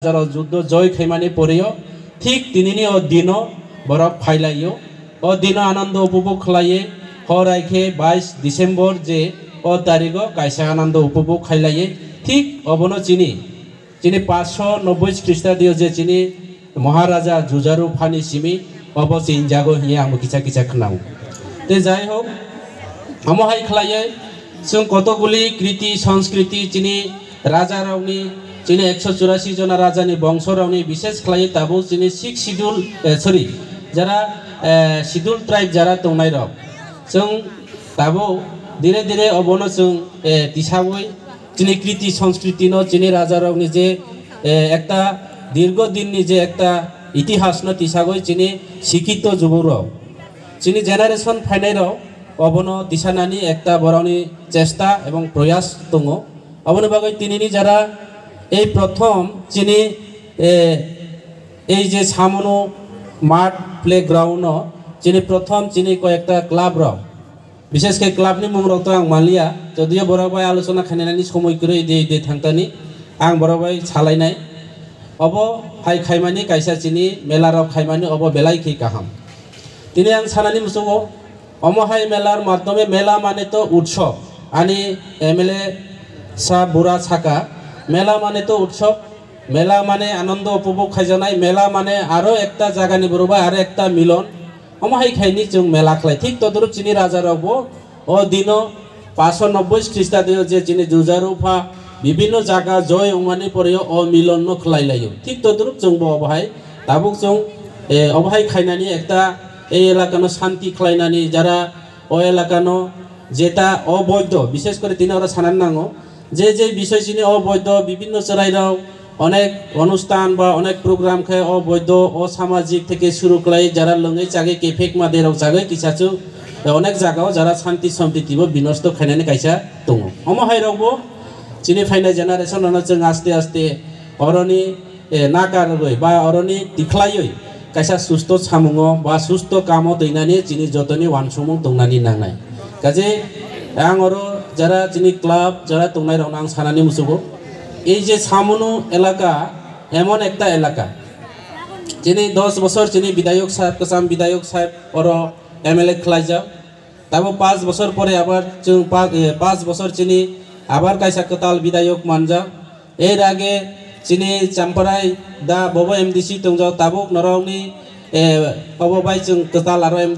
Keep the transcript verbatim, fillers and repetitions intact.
Hazaro juddo joy khaimani porio, thik tinini o dino borok phailaio. O dino anando upobhog khlaiye, horai khe bais December je o tarigo kaisa anando upobhog khailaiye. Thik obono chini, chini paanch sho nobboi Khristadio je chini Maharaja Jujaru phani simi obo chinjago hiya ang kisa kisa khnao. Te jai hok, omo hai khlaiye, chwng kotokguli kriti, sanskriti chini raja rokni, chini ekso churasi jona rajani bongso rokni, bishes khlaiwi tabuk chini six schedule, eh, sorry, jara, eh, schedule tribe jara tongnai rok, chwng tabuk dire dire obono chwng, eh, tisawi chini kriti sanskriti no, chini raja rokni je, eh, ekta dirgo dinni je ekta itihas no tisawi chini sikhito jubuk rok, chini generation phainai rok obono tisanani ekta borokni chesta ebong proyas tongo. Aboni bagwi tinini jara ei prothom chini, eh, ei je samono math playground no chini prothom chini koyekta club rok, bishes khe club ni mung rok to ang manliya, jodio borok bai alochona khainani somoi kwrwi de de thangtani ang borok bai salainai. Obo hai khaimani kaisa chini mela rok khaimani obo belai khe kaham. Tini ang sanani muchungo, omo hai melar madhyome, mela mane to utsob. Ani M L A sa bura saka, mela mane to utsob, mela mane anando upobhog khaijaknai, mela mane aro ekta jagani borok bai aro ekta milon. Omo hai khaini chwng mela khlai. Thik todrup chini raja rokbo o dino paanch sho nobboi Khristadio je chini Jujaru pha bibinno jaga joy wngmani porio o milon no khlai laio. Thik todrup chwngbo obo hai tabuk chwng, eh, obo hai khainani ekta ei elakano shanti khlainani jara o elakano jeta oboidho, bishes kore tini oro sanani nango je je bishoy chini oboidho bibinno chwrairok onek onusthan ba onek program khe oboidho o samajik theke suru khlai jara lwngwi chagwi kephek ma derok chagwi kisachu onek jagao jara shanti sampiti bo binosto khainani kaisa tongo. Omo hai rokbo chini phainai generation rokno chwng aste aste oroni eh, nakarwi ba oroni tikhlaiwi kaisa susto samungo ba susto kamo twinani chini jotoni wansukmung tongnani nangnai. Kaje ang oro jara chini club jara tongnai rokno ang sanani muchungo, ei je samono elaka emon ekta elaka, chini dos bosor chini bidayok saheb, kwcham bidayok saheb oro M L A khlaijak. Tabo paanch bosor pore abar chwng pa-, eh, paanch bosor chini abar kaisa kwtal bidayok manjak. Er age chini Champarai da bobo M D C tongjak, tabuk norokni, eh, obo bai chwng kwtal aro M D C